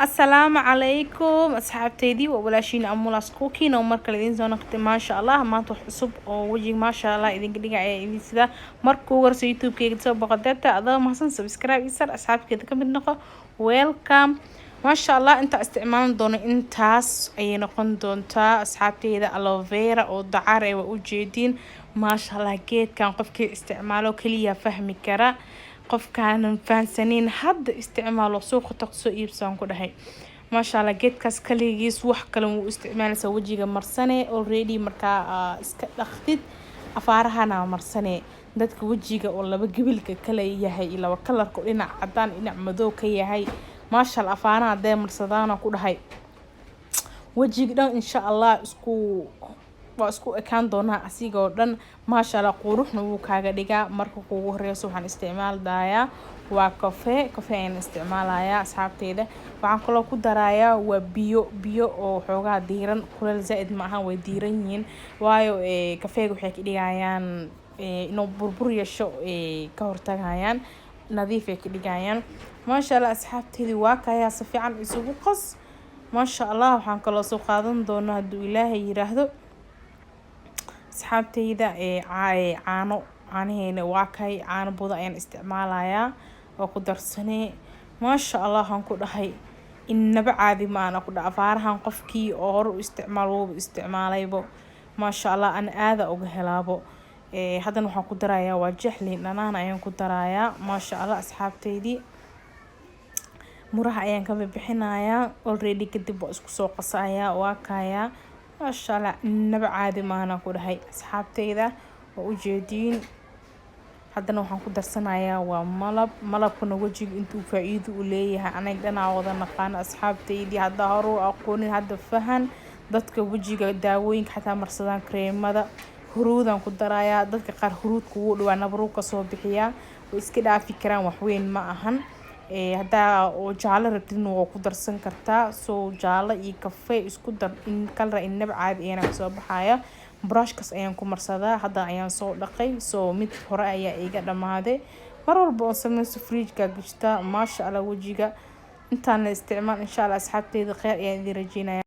Asalaamu calaykum asxaabteydii, waa walaashiin Amulas Cooking oo mar kale idiin soo noqotay. Maasha Allah, maanta wax cusub oo wejiga, maasha Allah, idinka dhigaya idin sida. Marka ugu horeysa YouTube-keyga soo boqodeeta, adoo mahadsan, subscribe isar, asxaabteeda ka mid noqo. Welcome. Maasha Allah, intaa isticmaalan doono intaas ayay noqon doontaa, asxaabteyda. Aloe vera oo dacar ee waa ujeediin. Maasha Allah, geedkan qofkii isticmaalo kaliya fahmi kara. Qofkaanan fahansaneyn hadda isticmaalo, suuqa tag, soo iibsaan ku dhahay. Maasha Allah, geedkaas kaligiis wax kale wuu isticmaalaysaa. Wejiga marsane already, markaa iska dhaqdid, afaarahana marsane. Dadka wejiga oo laba gebilka kala yahay, laba kalarka, dhinac cadaan, dhinac madow ka yahay, maasha Allah, afaaraha hadee marsadaana ku dhahay, wejiga dhan insha Allah isku waa isku ekaan doonaa asigoo dhan. Maasha Allah, quruxna wuu kaaga dhigaa. Marka kugu horeyso waxaan isticmaalayaa waa coffee. Coffee ayaan isticmaalayaa, asxaabteyda. Waxaan kaloo ku darayaa waa biyo, biyo oo xoogaa diiran, kuleel zaa-id ma ahan, way diiran yihiin, waayo kafeega waxay ka dhigayaan inuu burbur yeesho, ka hortagayaan, nadiif ay ka dhigayaan. Maasha Allah, asxaabteydii, waa kayaa, si fiican isugu qas. Maasha Allah, waxaan kaloo soo qaadan doonaa, hadduu Ilaahay yiraahdo, asxaabteyda, caano. Caanaheena waa kay, caano buda ayaan isticmaalayaa oo ku darsanee. Maasha Allah, waxaan ku dhahay inaba caadi maana ku dhaha. Afaarahan qofkii oo hore u isticmaal wuuba isticmaalaybo. Maasha Allah, ana aada uga helaabo. Haddana waxaan ku darayaa waa jexlin dhanaan ayaan ku darayaa. Maasha Allah, asxaabteydii, muraha ayaan ka bixinayaa already. Kadib waa isku soo qasayaa, waa kayaa. Maasha Allah, inaba caadi maana ku dhahay, asxaabteyda, waa ujeediin. Haddana waxaan ku darsanayaa waa malab. Malabkuna wejiga intuu faa-iido u leeyahay anaga dhanaa wada naqaano, asxaabteydii. Haddaa hore u aqoonin, hadda fahan. Dadka wejiga daawooyinka xataa marsadaan, kareemada, huruudaan ku darayaa. Dadka qaar huruudka wuu dhawaa, nabaruu kasoo bixiyaa, way iska dhaafi karaan, waxweyn ma ahan. Haddaa oo jaalo rabtidna waa ku darsan kartaa. Soo jaalo iyo kafee isku dar, in kalara inaba caadi ayana kasoo baxaya. Brushkaas ayaan ku marsadaa. Hadda ayaan soo dhaqay, soo mid hore ayaa iga dhamaaday. Mar walba oo sameyso, fridge-ka gashtaa. Maasha Allah, wejiga intaan la isticmaal, insha Allah. Asxaabteyda, kheyr ayaan idin rajeynaya.